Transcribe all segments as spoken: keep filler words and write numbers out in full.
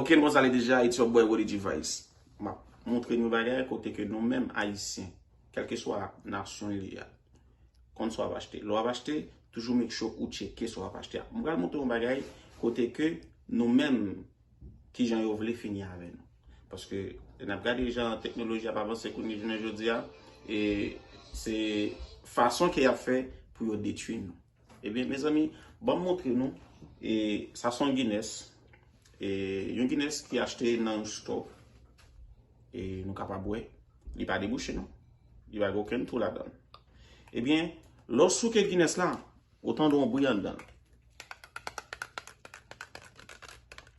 Ok, m konn sa li deja, it's your boy Roddy G Vice. M ap montre nou bagay kote ke nou menm Ayisyen, kèlkeswa nasyon li a, konn sa w ap achte. Lè w ap achte, toujou make sure ou tcheke sa w ap achte a. M pral montre yon bagay kote ke nou menm, kijan yo vle fini avè nou. Paske lè n ap gade jan teknoloji ap avanse kounye jounen jodi a, e se fason ke y ap fè pou yo detwi nou. Ebyen, mezanmi, ban m montre nou. E sa se yon Guinness. E yon Guinness ki achte nan yon store. E nou kapab wè, li pa debouche non. Li pa gen okenn twou ladan l. Ebyen, lè w souke Guinness la, ou tande yon bri anndan l.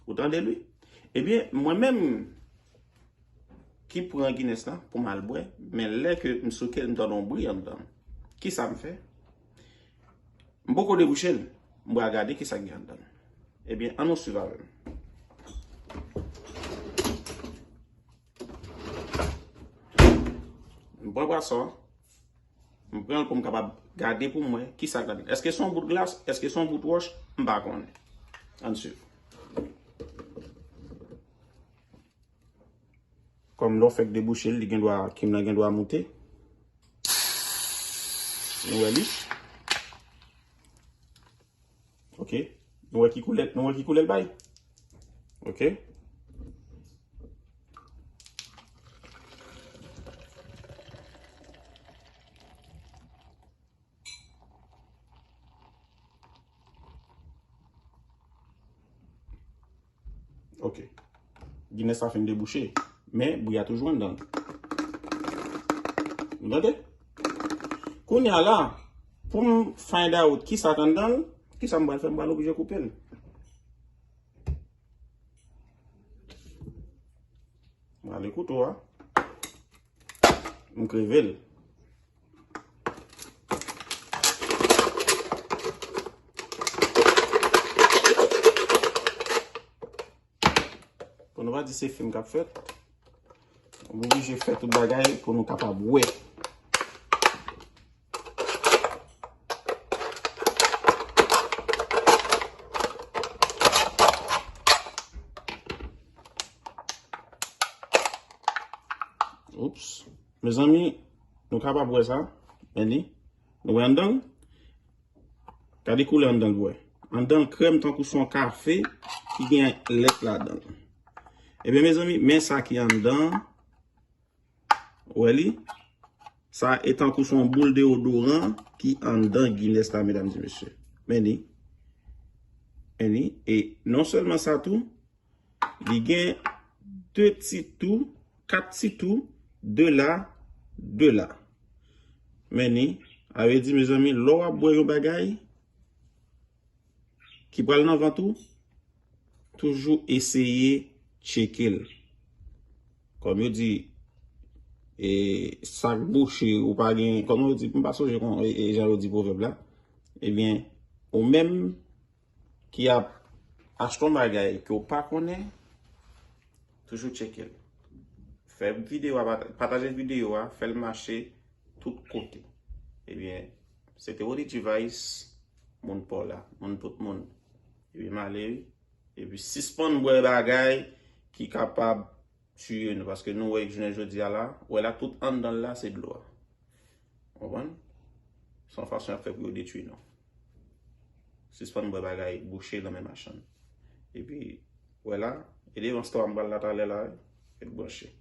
Ou tande l wi? Ebyen, mwen menm ki pran Guinness la pou m al bwè, men lè ke m souke l, m tande yon bri anndan l. Kisa m fè? M poko debouche l. M pral gade kisa k gen anndan l. Ebyen, ann nou swiv avè m. M pran pwason an. M pran l pou m kapab gade pou m wè kisa k ladan l. Èske se yon bout glas? Èske se yon bout wòch? M pa konnen. Ann swiv. Kòm lè w fèk debouche l, li gen dwa, kim nan gen dwa moute. Nou wè li. Ok. Nou wè ki koulè, nou wè ki koulè l bay. Ok. Ok. Guinness la fin debouche. Men bri a toujou anndan l. Nou tande? Kounye a la, pou m find out kisa k anndan l, kisa m pral fè? M pral oblije koupe l. M rale kouto a. M kreve l. Pou nou pa di se fim k ap fèt, m oblije fè tout bagay pou nou kapab wè. Oups. Mezanmi, nou kapab wè sa. Men li. Nou wè anndan l? Gade koulè anndan l, bwè. Anndan l krèm tankou se yon kafe ki gen lèt ladan l. Ebyen, mezanmi, men sa ki anndan. Ou wè li? Sa e tankou se yon boul deodoran ki anndan Guinness la, medam e mesye. Men li. Men li. E non sèlman sa tou, li gen de ti tou, kat ti tou, de la, de la. Men li. A vle di, mezanmi, lè w ap bwè yon bagay, ki pral nan vant ou, toujou eseye tcheke l. Kòm yo di, e, sa k bouche, ou pa gen, kòm yo di, m pa sonje kon, e, e, jan yo di pwovèb la. Ebyen, ou menm ki ap achte yon bagay ke w pa konnen, toujou tcheke l. Fè videyo a, pata-, pataje videyo a, fè l mache tout kote. Ebyen, se te Roddy G Vice, moun pa w la, moun tout moun. Ebyen, m ale wi. Epi sispann bwè bagay ki kapab tiye nou, paske nou wè jounen jodi a la, wè la tout anndan l la se dlo a. Konprann? Se yon fason y ap fè pou yo detwi nou. Sispann bwè bagay bouche nan men machann. Epi, wè la, e devan store a m pral la talè la, wi. Ret branche.